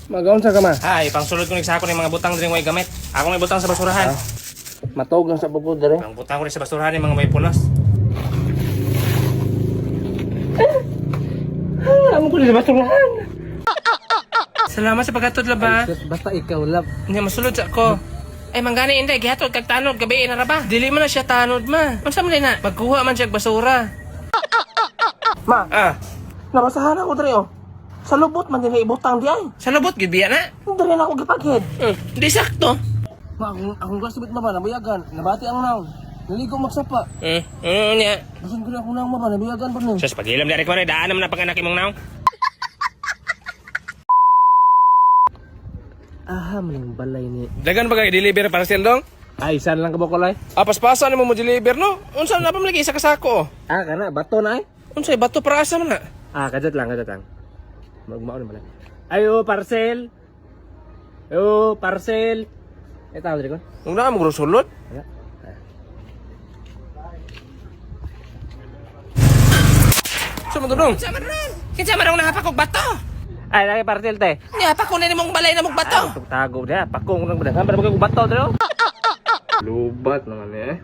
Magaon sa ka, ma? Ay, pangsulod ko nagsako ng mga butang diri way gamit. Ako may butang sa basurahan. Matog lang sa bukod dere. Ang butang ko rin sa basurahan yung mga may pulos. Ah, amo ko sa basurahan. Salamat sa paghatod ba? Basta ikaw, love. Hindi masulod sa ako. Ay manggani inday gihatod kag tanod gabi na ra ba? Dili man na siya tanod, ma. Unsa man na? Magkuha man siya og basura. Ma, Ah, nabasahan ako dere oh. Sa lubot man din ibutang di ay. sa lubot gyud biya na. Dere na ako gipaghead. Di sakto. Ma, akong classmate ma ba nabuyagan. Nabati ang naon. Naligo magsapa. Nya. Bisan ko na akong naong ma ba nabuyagan pa ni. Sus pagilam dari ko daan naman na panganak imong naong. Aha, maning balay ni. Dagan ba kay deliver parcel dong? Ay, saan lang ka bukol ay? Ah, paspasan nimo mo deliver no? Unsa na pa man lagi isa ka sako? Oh? Ah, kana bato na ay. Unsay bato para asa man na? Ah, kajat lang, kajat lang. Magmaon naman. Ayo, parcel. Ayo, parcel. Eh, tao diri ko. Nung naa mo sulod. Wala. Sa man dong? Sa man dong? Kinsa man dong nahapak og bato? Ay, lagi parcel te. Nihapak ko na nimong balay na mong bato. Tago dia, pakong nang badang para magkong bato diri. oh. Lubat naman eh.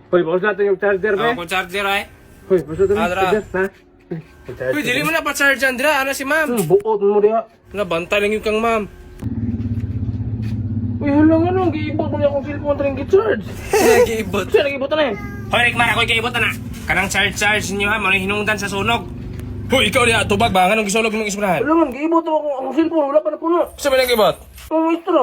Hoy, paus natin yung charger be. Ako charger ay. Hoy, paus natin yung Adra. charger, ha? Uy, charger. Uy, dili mo na pa-charge Andra, ana si ma'am. Buot mo diha. Nabantay lang yung kang ma'am. Uy, hala nga nung giibot mo niya akong cellphone tring gi-charge. Giibot. Siya nag-ibot na eh. Hoy, Rick Mar, ako'y giibot na. Kanang charge-charge ninyo ha, muna hinungdan sa sunog. Hoy, ikaw diha, tubag ba? Nganong gisulog imong isprahan? Wala man, giibot mo akong cellphone, wala pa na puno. Sa man giibot? Ang maestro.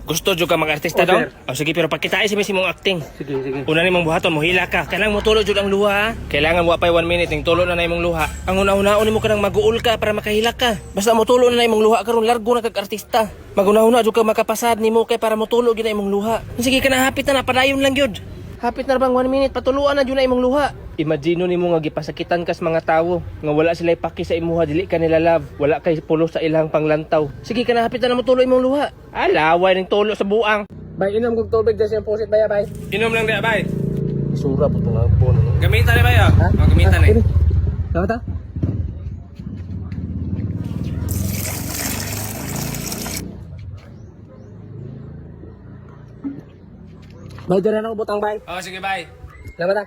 Gusto jud ka mag-artista Oh, daw? sir. O sige, pero pagkitain si mong acting. Sige, sige. Una nimong buhaton, mohila ka. Kanang motulo jud ang luha. Ha? Kailangan wa pay 1 minute ning tulo na na imong luha. Ang una-unaon nimo kanang maguol ka para makahila ka. Basta motulo na na imong luha karon largo na kag artista. Maguna-una jud ka makapasad nimo kay para motulo gyud na imong luha. Sige kana hapit na na padayon lang gyud. Hapit na bang 1 minute patuluan na jud na imong luha. Imagine nimo nga gipasakitan kas mga tawo nga wala sila paki sa imuha, dili ka nila love, wala kay pulo sa ilang panglantaw. Sige kana hapit na na motulo imong luha. Ah, laway ning tulo sa buang. Bay, inom kog tubig dyan siyang pusit, bay, bay. Inom lang di bay. Isura po itong phone. Ano? Gamitan ni bay oh. Oh, gamitan ni. Dapat ah? Bay, dyan na ako butang, bay. Oh, sige bay. Dapat ah?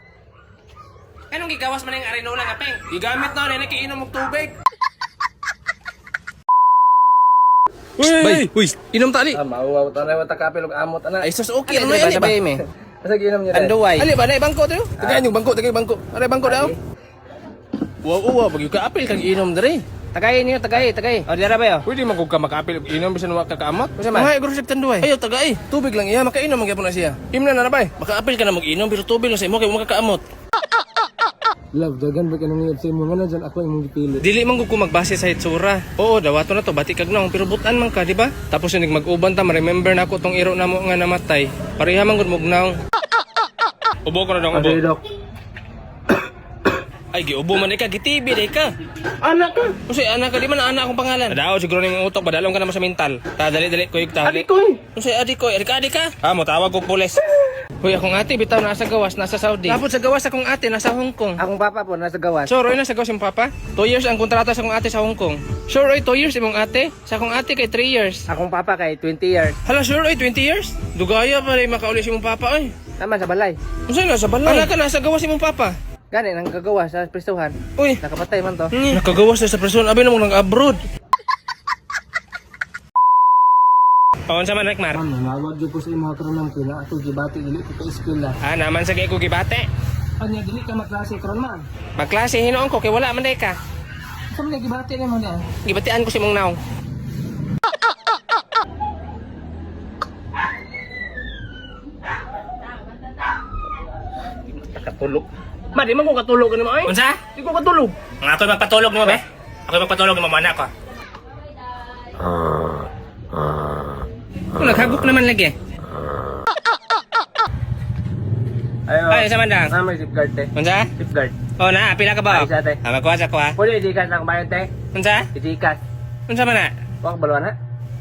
Anong gigawas man yung arenola nga peng? Gigamit na rin nakiinom og tubig. Uy, Bay, uy, inom ta ali. Ah, mauwaw ta na, wata kapil, og amot, ana. Ay sus, okay ano ali ba? Asa giinom niyo? Anduway. Ali ba na bangko tayo? Tagayan yung bangko, tagay bangko. Aray bangko daw. Wow, wow, pag ka apil kag inom dere. Tagay niyo, tagay, tagay. O, dira ba yo? Pwede man kog ka makaapil og inom bisan wa ka kaamot. Unsa man? Ay, grocery tanduay. Ayo tagay. Tubig lang iya, makainom man gyapon na siya. Imna na na bay. Makaapil ka na mag-inom pero tubig lang sa imo kay wa makakaamot. Love, dagan ba ka nang sa imo nga na dyan ako imong gipili. Dili man gud ko magbase sa hitsura. Oo, dawato na to bati kag naong pero butan man ka, di ba? Tapos yung mag-uban ta, ma-remember na ako tong iro namo nga namatay. Pareha man gud mugnaw. Ubo ko na dong ubo. Dok. Ay giubo man ka, gitibi day ka. Anak ka! Unsay anak ka di man anak akong pangalan. Dao siguro nimong utok badalong ka naman sa mental. Ta dali dali kuyog ta. Adi ko eh! Unsay adi ko? Adi ka adi ka? Ah, mo tawag og pulis. Hoy, akong ate bitaw nasa gawas, nasa Saudi. Tapos sa gawas akong ate nasa Hong Kong. Akong papa po, nasa gawas. Sure, oy, nasa gawas yung papa. 2 years ang kontrata sa akong ate sa Hong Kong. Sure, oy, 2 years imong ate. Sa akong ate kay 3 years. Akong papa kay 20 years. Hala, sure, oy, 20 years? Dugaya pa rin makauli si imong papa, oy. Naman sa balay. Unsay nasa balay? Anak ka, nasa gawas imong papa. Gani, nang gagawa sa prisuhan. Uy, Nakapatay man to. nakagawas na sa person. Abi namong nang-abroad. Paon sa man, Rekmar? Ma'am, nangawag jud ko sa imong karon ma'am kay naa ato gibati dili ko ka eskwela. Ah, naman sa ko gibate. Anya dili ka maklase karon ma'am. Magklase hinoon ko kay wala man day ka. Sa man gibati nimo niya? Gibatian ko si mong naong. Katulog. Ma, di man ko katulog ano ay. Unsa? Di ko katulog. Nga ako'y magpatulog nimo be? Ako'y magpatulog nimo mana ko. Kung naghagok naman lagi. Ayo. Ay, sa mandang. Ah, may safeguard te. Unsa? Safeguard. Oh na, pila ka ba? Ay, sa ate. Ah, magkuha sa ko ha. Pwede i-gcash lang bayad te. Unsa? I-gcash. Unsa man na? Wa ka baluan ha?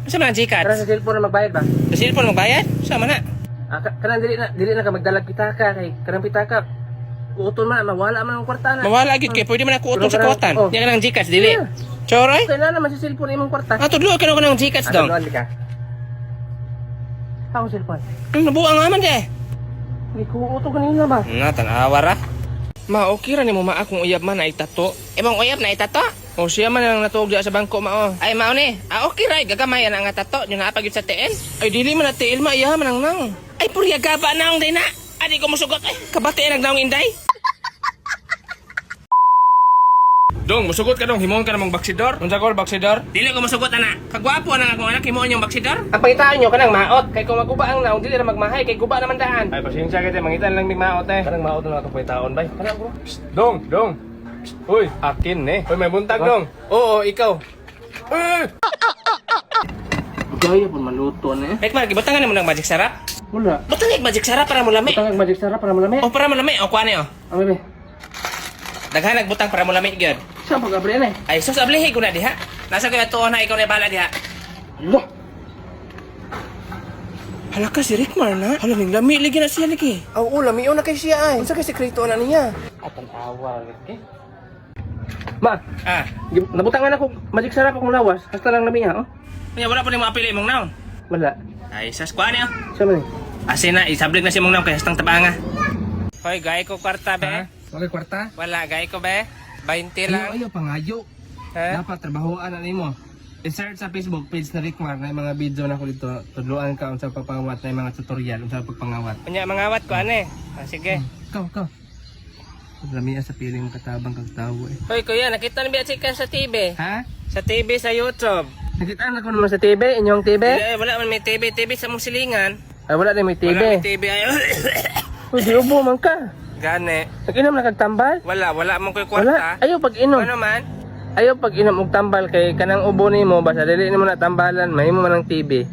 Unsa man ang Tara Gcash? sa cellphone na magbayad ba? Sa cellphone magbayad? Unsa man na? Ah, kanang dili na ka magdalag pitaka kay kanang pitaka. Kuoton man, mawala man ang kwarta na. Mawala gyud kay pwede man ako utong sa Pero kuwatan. oh. Nya ka ng Gcash dili. Yeah. Choroy? Kailangan naman sa cellphone imong kwarta. Ah, tudlo ka na ng Gcash dong. Ano ka? Ako cellphone. Ang nabuang nga man di. Hindi ko uto kanina ba? Na tan-awa ra. Ma, okay ra nimo ma akong uyab man na itato. Imong uyab na itato? O siya man ang natuog diya sa bangko mao. Ay mao ni. Ah, okay ra gagamay na nga tato nyo naa pa gyud sa tiil. Ay dili man na tiil ma iya man ang nang. Ay purya gaba naong day na. Adi ko musugot ay. Kabati nag naong inday. Dong, musugot ka dong, himuon ka namang baksidor. Unsa kol baksidor? Dili ko musugot ana. Kagwapo na akong anak himuon yung baksidor. Ang pangitaan nyo kanang maot kay kung maguba ang naong dili ra magmahay kay guba naman daan. Ay pasensya kay mangitan lang mig maot eh. Kanang maot na atong pangitaon bay. Kanang bro. Psst, dong, dong. Psst, uy, akin eh. Uy, may buntag dong. Oo, ikaw. Uy! Gaya pud maluto na eh. Ekmar, gibutangan nimo ng magic sarap? Wala. Butang ng magic sarap para mulami. Butang ang magic sarap para malami. O para mulami, o kuan o. Ang bebe. Daghan nagbutang para mulami gyud. Saan pag abri na eh? Ay sus ablihi ko na diha. Nasa kay tuon na ikaw na bala diha. Hala. Hala ka si Rickmar na. Hala ning lami lagi na siya lagi. Oo, lami na kay siya ay. Unsa kay sekreto na niya? Atang tawa eh. Ma, Ah, nabutangan ako magic sarap akong lawas. Hasta lang lami ha, oh. nya wala pa nimo apili imong naon. Wala. Ay sus kuan o. Siya man eh. Asin na isablig na si imong naon kay hastang tabanga. Hoy, gay ko kwarta be. Okay, kwarta. Wala gay ko be. 20 lang. Ayaw, ayaw, pangayo. Ha? Dapat trabahoan na nimo. I-search sa Facebook page na Rickmar na yung mga video na ko dito. Tudloan ka unsa pagpangawat na yung mga tutorial unsa pagpangawat. Unya mangawat ko ane. Ah, sige. Ikaw, ikaw. Lami sa piling katabang kag tawo eh. Hoy kuya, nakita ni ba ka sa TV? Ha? Sa TV sa YouTube. Nakita na ko naman sa TV, inyong TV? Wala, wala man may TV, TV sa mong silingan. Ay, wala na may TV. Wala may TV. Ay, Uy, di ubo man ka. Gani. Nag-inom na kag tambal? Wala, wala man ko'y Wala. kwarta. Ayaw pag-inom. Ano man? Ayaw pag-inom og tambal kay kanang ubo nimo basta dili nimo na tambalan, mahimo man ang TV.